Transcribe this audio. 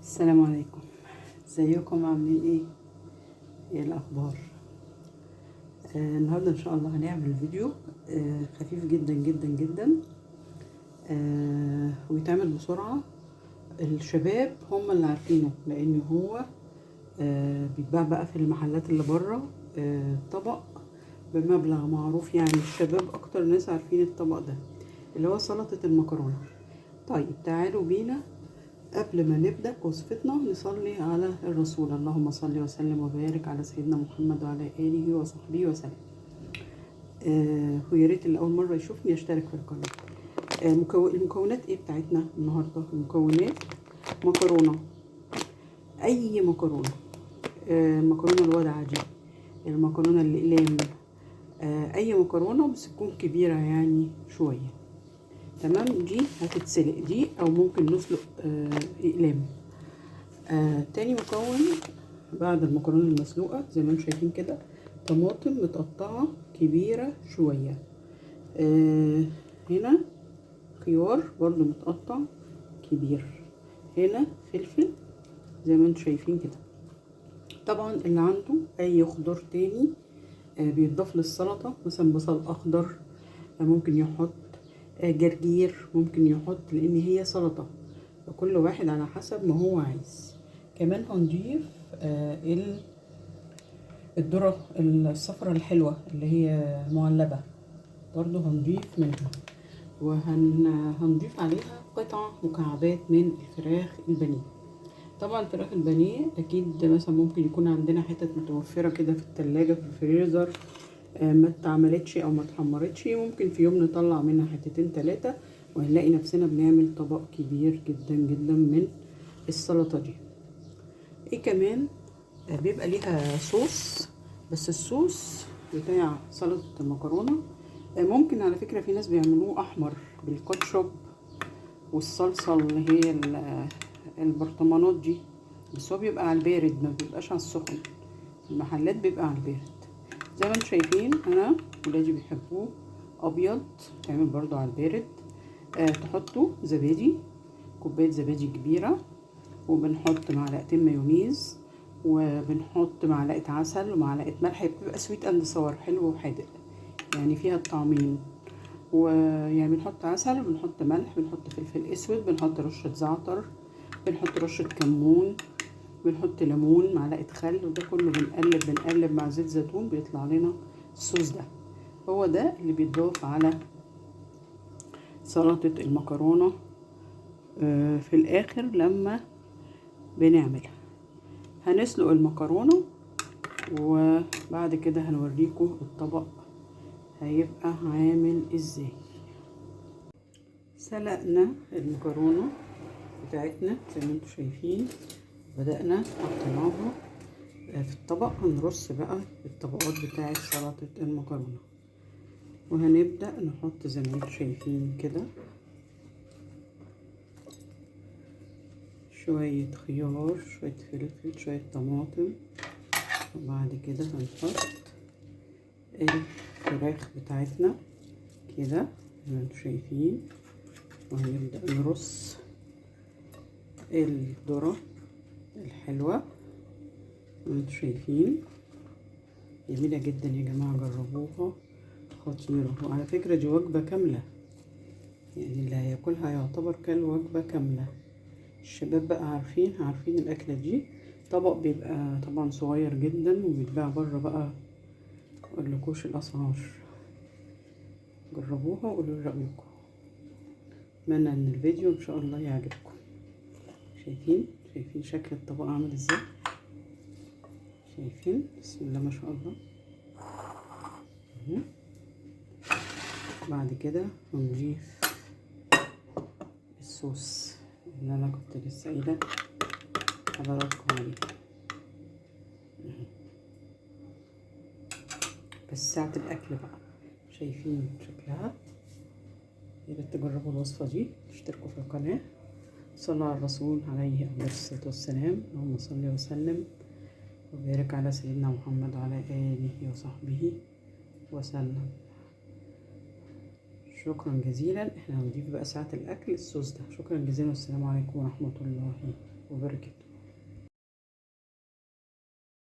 السلام عليكم. ازيكم؟ عاملين ايه؟ ايه الاخبار؟ النهارده ان شاء الله هنعمل فيديو خفيف جدا جدا جدا، ويتعمل بسرعة. الشباب هم اللي عارفينه، لان هو بيتباع بقى في المحلات اللي بره، طبق بمبلغ معروف، يعني الشباب اكتر ناس عارفين الطبق ده اللي هو سلطة المكرونه. طيب تعالوا بينا قبل ما نبدأ وصفتنا نصلي على الرسول. اللهم صل وسلم وبارك على سيدنا محمد وعلى آله وصحبه وسلم. ويا ريت اللي أول مرة يشوفني يشترك في القناة. المكونات إيه بتاعتنا النهاردة؟ المكونات مكرونة، أي مكرونة، المكرونة الودعة دي، المكرونة الأقلام، أي مكرونة بس تكون كبيرة يعني شوية. تمام، دي هتتسلق دي، او ممكن نسلق اقلام. تاني مكون بعد المكرونه المسلوقه زي ما انتم شايفين كده، طماطم متقطعه كبيرة شوية، هنا خيار برضو متقطع كبير، هنا فلفل زي ما انتم شايفين كده. طبعا اللي عنده اي خضار تاني بيتضاف للسلطة، مثلا بصل اخضر، ممكن يحط جرجير، ممكن يحط، لان هي سلطة، فكل واحد على حسب ما هو عايز. كمان هنضيف الذرة الصفرة الحلوة اللي هي معلبه، برضو هنضيف منها، وهنضيف عليها قطع مكعبات من الفراخ البانيه. طبعا فراخ البانيه اكيد مثلا ممكن يكون عندنا حتت متوفرة كده في التلاجة في الفريزر، ما اتعملتش او ما اتحمرتش، ممكن في يوم نطلع منها حتتين تلاتة، وهنلاقي نفسنا بنعمل طبق كبير جدا جدا من السلطة دي. ايه كمان؟ بيبقى ليها صوص، بس الصوص بتاع سلطة المكرونة، ممكن على فكرة في ناس بيعملوه احمر بالكاتشب والصلصة اللي هي البرطمانات دي، بس هو بيبقى على البارد، ما بيبقاش على السخن، المحلات بيبقى على البارد. زي ما انتم شايفين انا ولادي بيحبوه ابيض، تعمل برضو على البارد. تحطوا زبادي، كوباية زبادي كبيرة، وبنحط معلقتين مايونيز، وبنحط معلقه عسل ومعلقة ملح. بتبقى sweet and sour، حلو وحادق يعني، فيها الطعمين. ويعني بنحط عسل، وبنحط ملح، بنحط فلفل اسود، بنحط رشه زعتر، بنحط رشه كمون، بنحط ليمون، معلقه خل، وده كله بنقلب مع زيت زيتون، بيطلع لنا الصوص ده. هو ده اللي بيتضاف على سلطة المكرونه في الاخر لما بنعملها. هنسلق المكرونه وبعد كده هنوريكم الطبق هيبقى عامل ازاي. سلقنا المكرونه بتاعتنا زي ما انتم شايفين، بدأنا حطيناها في الطبق. هنرص بقى الطبقات بتاعت سلطة المكرونة، وهنبدأ نحط زي ما انتم شايفين كده شوية خيار، شوية فلفل، شوية طماطم، وبعد كده هنحط الفراخ بتاعتنا كده زي ما انتم شايفين، وهنبدأ نرص الذرة الحلوة زي ما انتم شايفين. جميلة جدا يا جماعة، جربوها، خطيرة. وعلى فكرة دي وجبة كاملة، يعني اللي هياكلها يعتبر كل وجبة كاملة. الشباب بقى عارفين الأكلة دي. طبق بيبقى طبعا صغير جدا وبيتباع بره بقى، مقولكوش الأسعار. جربوها وقولوا لي رأيكم. أتمنى إن الفيديو إن شاء الله يعجبكم. شايفين شكل الطبق عامل ازاي؟ شايفين؟ بسم الله ما شاء الله. بعد كده هنضيف الصوص اللي انا كنت لسه قايله حضراتكم عليه، بس ساعة الاكل بقى. شايفين شكلها؟ يا ريت تجربوا الوصفة دي، تشتركوا في القناة. صلى على الرسول عليه أفضل الصلاة والسلام. اللهم صل وسلم وبارك على سيدنا محمد وعلى آله وصحبه وسلم. شكرا جزيلا. احنا احنا هنضيف بقى ساعة الاكل الصوص ده. شكرا جزيلا، والسلام عليكم ورحمة الله وبركاته.